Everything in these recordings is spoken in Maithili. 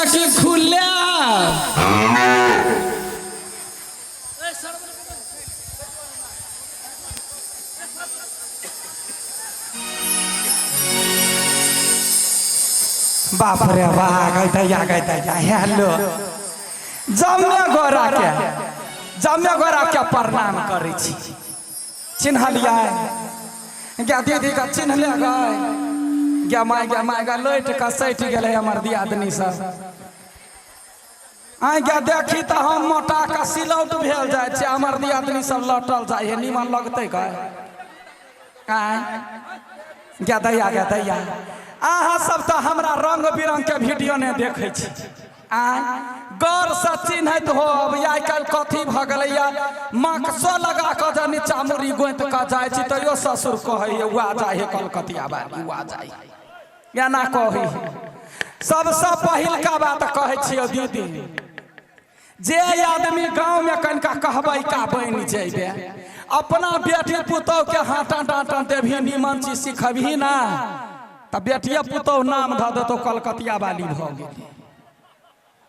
छियै कि खुले? बाप रे बा, गई दैया, गई दैया। हेलो, जमे गोरा के, जमे गोरा के प्रणाम करै छी। चिन्हलियै गे दीदी के? चिन्हले गए? गे माय, गे माय, गे लौटि कऽ सटि गेलै हमर दियादनी सब। आइ गे देखी तऽ हम मोटा कऽ सिलौट भेल जाइ छै, हमर दियादनी सब लौटल जाइ है। निमन लगतै गए? आँय गे दैया, गे दैया, अहाँ सब तऽ हमरा रंग बिरंग के वीडियो नहि देखै छी। आँय, गौरसँ चिन्हैत हो। अब आइ काल्हि कथी भऽ गेलैया, मक्सो लगा कऽ जे नीचा मुड़ी गोंति कऽ जाइ छी तैयो ससुर कहैया, उआ जाइ है कलकतिया बाली, उआ जाइ है, एना कहै है। सबसँ पहिलका बात कहै छियौ दीदी, जे आदमी गाँव में कनिका कहबै का बनि जेबे, अपना बेटी पुतोह के हाटा डाँटा देबही, निमन चीज सिखबही ना, तऽ बेटिये पुतोह नाम धऽ देतौ, कलकतिया वाली भऽ गेली।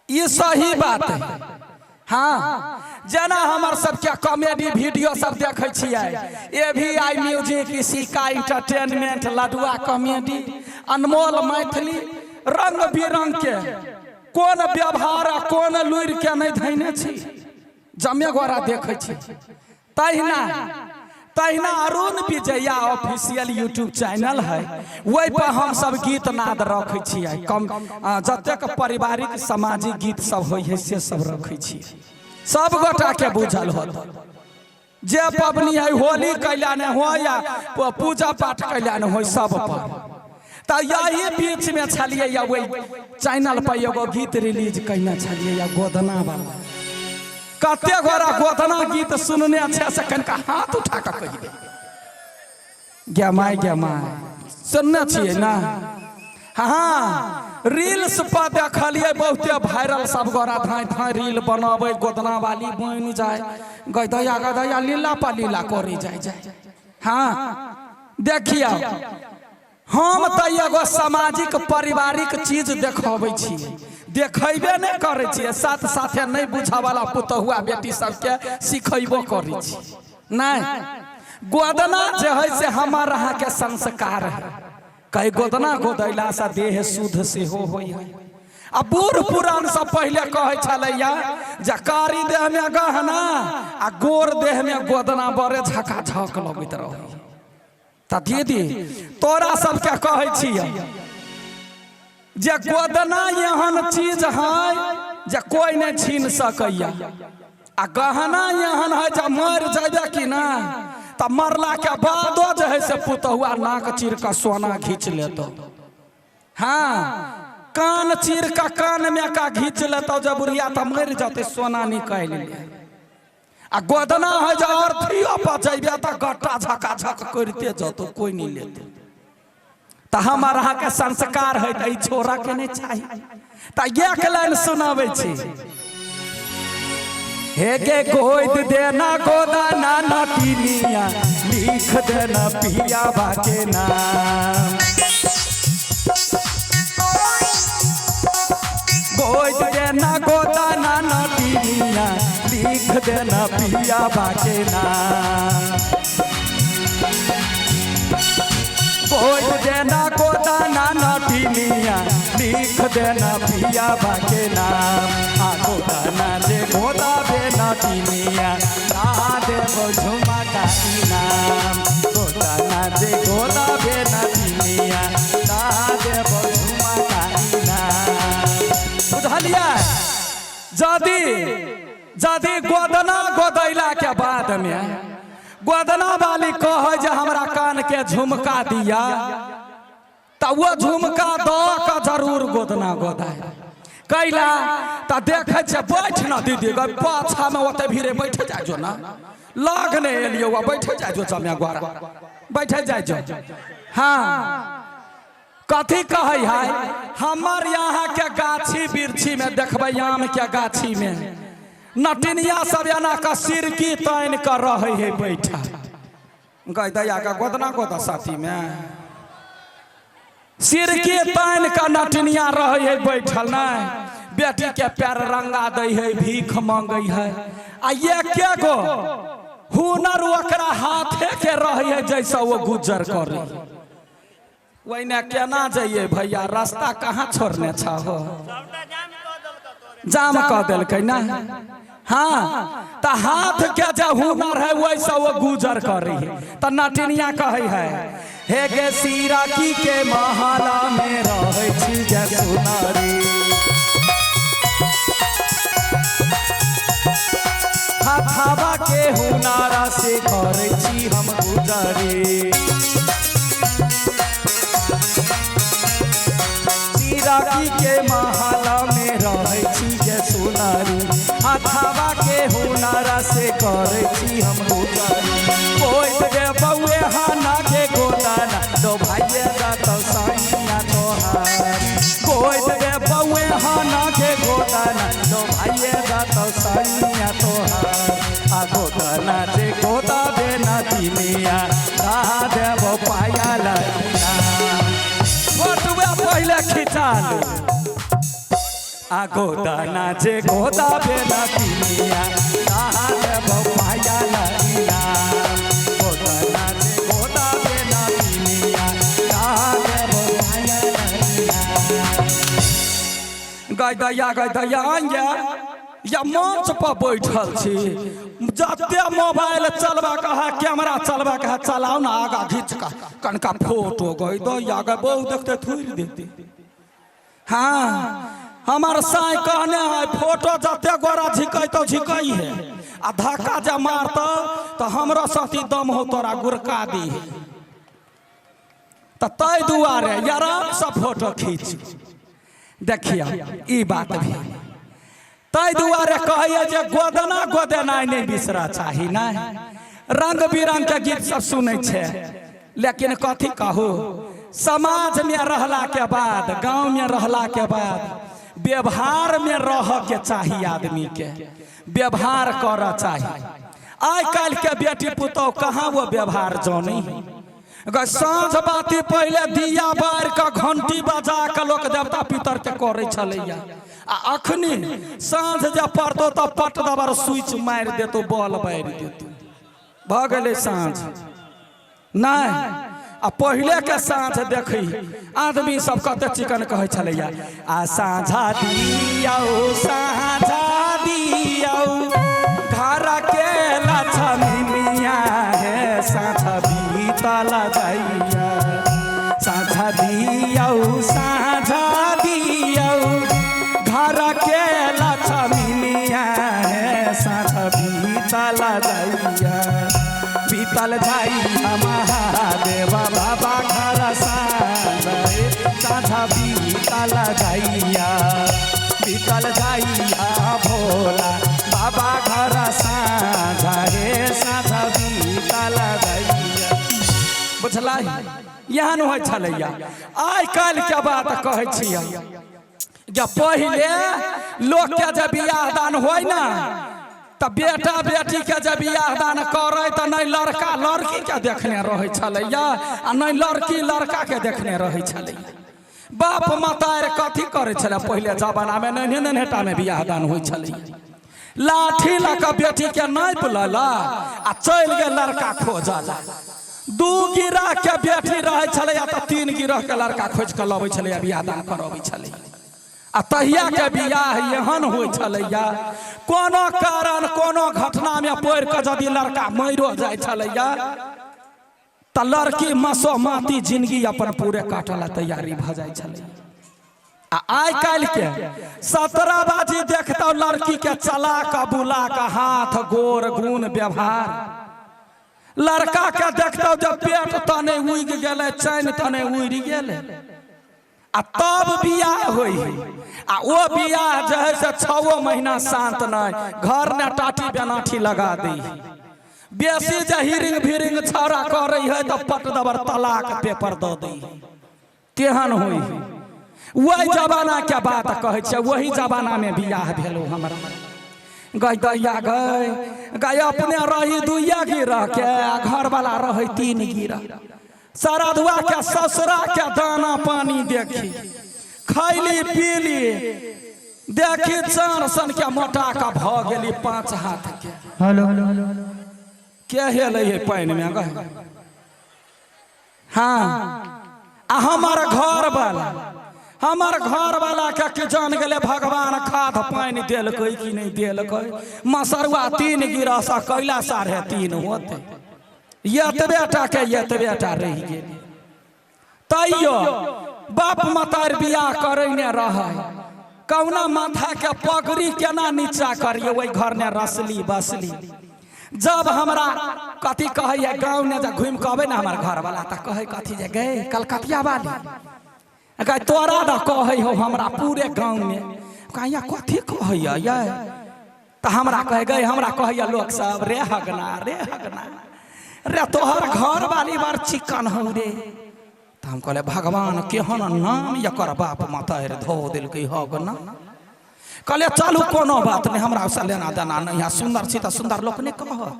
ई सही बात है। हाँ, जेना हमर सबके कॉमेडी वीडियो सब देखै छियै, ए भी I music, Isika entertainment, Ladua comedy, Anmol Maithili, रंग बिरंग के कोन व्यवहार आ कोन लुरि के नहि धैने छी, जमे गोरा देखै छी। तहिना तहिना अरुण विजया ऑफिशियल यूट्यूब चैनल है, ओहि पर हम सब गीत नाद रखै छियै। कम जतेक पारिवारिक सामाजिक गीत सब होइ है से सब रखै छियै। सब गोटा के बुझल होत जे पबनी है, होली कैला ने हो या पूजा पाठ कैला ने हो, सब पर। तऽ यही बीच में छलियै या ओहि चैनल पर एगो गीत रिलीज कयने छलियै या गोदना वाला। कते गोरा गोदना गीत सुनने छै से कनिका हाथ उठा कऽ कहि दे। गे माय, गे माय, सुनने छियै ना? हाँ, रील्स पर देखलियै बहुते वायरल, सब गोरा धाँइ धाँइ रील बनाबै, गोदना वाली बनि जाय, गदया गदया लीला पर लीला करी जाय जाय। हाँ, देखियौ, हम तऽ एगो सामाजिक पारिवारिक चीज देखबै छी, देखैबे नहि करै छियै, साथ साथे नहि बुझऽवला पुतहुआ बेटी सबके सिखेबो करै छी। नहि, गोदना जे है से हमर अहाँके संस्कार है। कई गोदना गोदैलासँ देह शुद्ध सेहो होइ है। आ बूढ़ पुरान सब पहिले कहै छलैया जे कारी देहमे गहना आ गोर देहमे गोदना बड़े झकाझक लगैत रहै। तऽ दीदी, तोरा सबके कहै छियै जे गोदना एहन चीज है जे कोई नहि छीन सकैया, आ गहना एहन है जे मरि जेबे कि ना तऽ मरला के बादो जे है से पुतहुआ नाक चीर कऽ सोना घीच लेतौ। हाँ, कान चीर कऽ कान में का घीच लेतौ, जे बुढ़िया तऽ मरि जेतै, सोना निकालि ले। आ गोदना है जे अर्थियो पर जइबे तऽ गट्टा झकाझक करिते जतौ, कोई नहीं लेते। तऽ हमर अहाँके संस्कार है तऽ ई छोड़ा के नहि चाही। तऽ एक लाइन सुनाबै छी। हे गे गोद देना गोदाना नटिनिया, लिख देना पिया के नाम। गोद देना गोदाना नटिनिया, लिख देना पिया के नाम। गोद देना गोदाना नटिनिया, लिख देना पिया के नाम। आ गोदाना जे गोदाबे नटिनिया, दा देव झुमका इनाम। गोदाना जे गोदाबे नटिनिया, दा देव झुमका इनाम। बुझलियै? यदि यदि गोदना गोदैला के बाद में गोदना वाली कहै जे हमरा कान के झुमका दिया, तऽ ओ झुमका दऽ कऽ जरूर गोदना गोदाय। कैला तऽ देखै छियै, बैठ न दीदी गै, पाछामे ओते भीड़े बैठ जाइ जो ना, लग नहि एलियौ, बैठ जाइ जो, जमे गोरा बैठ जाइ जो। हाँ, कथी कहै है, हमर यहाँ के गाछी वृक्षी में देखबै, आम के गाछी में नटिनिया सब एना कऽ सिरकी तानि कऽ रहै है बैठल। गै दैया के गोदना गोदा साथी में सिरकी तानि कऽ नटिनिया रहै है बैठल। नहि बेटी के पैर रंगा दै है, भीख मांगै है, आ एके गो हुनर ओकरा हाथे के रहै है जैसा वो गुजर करै। ओहिने केना जइयै भैया, रास्ता कहाँ छोड़ने छहो, जाम कऽ देलकै ना। हाँ, तऽ हाथ के जे हुनर है वैसा वो गुजर करै है। तऽ नटिनिया कहै है, हे गे सीराकी के महला में रहै छी गे सुनारी, हाथावा के हुनारा से करै छी हम गुजरी। सीराकी के महला में रहै छी गे सुनारी, हाथावा के हुनारा से करै छी हम गुजरी। कोई गे बउए हाना के गोदाना दो भाइये दातो साइया तोहार, कोई गे बउए हाना के गोदाना दो भाइये दातो साइया तोहार, आ गोदाना जे गोदा देना तिमिया दा देबो पाया लगिना। फोटुआ पहिले खिचा लू, आ गोदाना जे गोदा बेना तिमिया दा देबो पाया लगिना, गोदाना जे गोदा बेना तिमिया दा देबो पाया लगिना। गाय दैया गाय दैया आइया या मंच पर बैठल छी, जते मोबाइल चलबा के है, कैमरा चलबा के है, चलाओ ना आगा घींच के कनका फोटो। गई दैया गए बहु देखते थोड़ि देते। हाँ, हमार साई कहने है फोटो जते गोरा झिकै तो झिकै है, आ धक्का जे मारत तो हमरो साथी दम हो तोरा गुरका दी है। तऽ ताहि दुआरे आराम से फोटो खींच देखिया ई बात भी। ताहि दुआरे कहैया जे गोदना गोदेनाइ नहि बिसरा चाही। नहि रंग बिरंग के गीत सब सुनै छै, लेकिन कथी कहू, समाज में रहला के बाद, गाँव में रहला के बाद व्यवहार में रह के चाही, आदमी के व्यवहार करऽ चाही। आइ काल्हि के बेटी पुतोह कहाँ वो व्यवहार जानै है। साँझ बाती पहिले दिया बारि कऽ घंटी बजा कऽ लोक देवता पितर के करै छलैया, आ अखनी साँझ जे पड़तौ तऽ पट दबर स्विच मारि देतौ, बॉल बारि देतौ, भऽ गेलै साँझ। नहि, आ पहिले के साँझ देखी आदमी सब कते चिकन कहै छलैया, आ साँझा दियौ साँझा दियौ घर के लक्ष्मी हे, साँझा बीतल जाइया, साँझा दियौ साँझा दियौ घर के लक्ष्मी हे, साँझा बीतल जाइया, बीतल जाइया महादेव बाबा घर साँझ, साँझा बीतल जाइया, बीतल जाइया भोला बाबा घर साँझ हे, साँझा बीतल जाइया। बुझलै, एहन होइ छलैया। आइ काल्हि के बात कहै छियै जे पहिले लोकके जे बियाह दान होइ ने, तऽ बेटा बेटी के जे बियाह दान करै तऽ नहि लड़का लड़की के देखने रहै छलैया, आ नहि लड़की लड़का के देखने रहै छलैया। बाप मतारि कथी करै छलै पहिले जमानामे, नन्हे नन्हे टामे बियाह दान होइ छलैया। लाठी लऽ कऽ बेटी के नापि लेलक आ चलि गेल लड़का खोजऽ ला। 2 गिरह के बेटी रहै छलैया तऽ 3 गिरह के लड़का खोजि कऽ लबै छलैया, बियाह दान करबै छलैया। आ तहिया के बियाह एहन होइ छलैया, कोनो कारण कोनो घटना में पड़ि कऽ यदि लड़का मरियो जाइ छलैया तऽ लड़की मसोमाती जिंदगी अपन पूरे काटऽ ला तैयारी भऽ जाइ छलैया। आ आइ काल्हि के 17 बाजी देखतौ लड़की के चला कऽ बुला कऽ हाथ गोर गुण व्यवहार, लड़का के देखतौ जे पेट तने उगि गेलै, चैन तने उड़ि गेलै, आ तब बियाह होइ है। आ ओ बियाह जे है से 6 महीना शांत नहि, घर ने टाटी बेनाठी लगा दै है। बेसी जे हिरिंग भिरिंग छौड़ा करै है तऽ पट दबर तलाक पेपर दऽ दै है, तेहन होइ है। वही जमाना के बात कहै छियै, वही जमाना में बियाह भेलौ हमरा। गई दैया गई गई अपने रही 2 गिरह के, घरवाला रहै 3 गिरह। सरधुआ के ससुरा के दाना पानी देखी, खैली पीली, देखी चार सन के मोटा का भऽ गेली 5 हाथ के। हेलो हेलो हेलो के हेलै है पानि में गए? हाँ, आ हमर घर वाला, हमर घर वाला के कि जान गेलै भगवान खाद पानि देलकै कि नहि देलकै। मसरुआ 3 गिरह से कैला 3.5 होतै, एतबे टा के एतबे टा रहि गेलै। तैयो बाप मतार बियाह करै ने रहै, कहुना माथा के पगड़ी केना नीचा करिए, ओहि घर ने रसली बसली। जब हमरा कथी कहैया गाँव ने जब घुमि कऽ अबै ने हमर घरवाला, तऽ कहै कथी जे गै कलकतिया वाली गै तोरा दऽ कहै हौ हमरा पूरे गाँव में। कहैया कथी कहैया यै? तऽ हमरा कहै गै, हमरा कहैया लोक सब रे हगना रे हगना रे तोहर घरवाली बड़ चिकन हौ रे। तऽ हम कहलियै भगवान केहन नाम एकर बाप मतारि धो देलकै हगना। कहलियै चलू कोनो बात नहि, हमरा ओहिसँ लेना देना नहि है, सुन्दर छी तऽ सुन्दर लोक नहि कहत।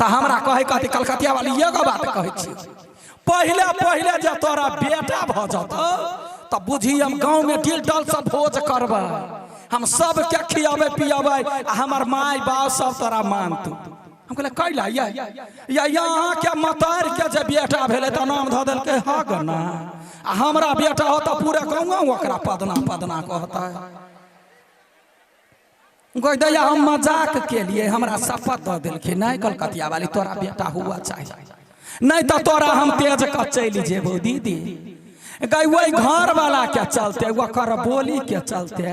तऽ हमरा कहै कहती कलकतिया वाली एगो बात कहै छी, पहिले पहिले जे तोरा बेटा भऽ जतौ तऽ बुझी हम गाँवमे दिल डल से भोज करबै, हम सबके खियाबै पियाबै आ हमर माय बाप सब तोरा मानतौ। हम कहलियै कैला यै? या अहाँके मतार के जे बेटा भेलै तऽ नाम धऽ देलकै हगना, आ हमरा बेटा हो तऽ पूरे गाँव ओकरा पदना पदना कहतै। गै दैया हम मजाक केलिए, हमरा शपथ दऽ देलखिन नहीं कलकतिया वाली तोरा बेटा हुआ चाहिए, नहीं तऽ तोरा हम तेज कऽ चलि जेबौ दीदी। गै ओहि घर वाला के चलते, ओकर बोली के चलते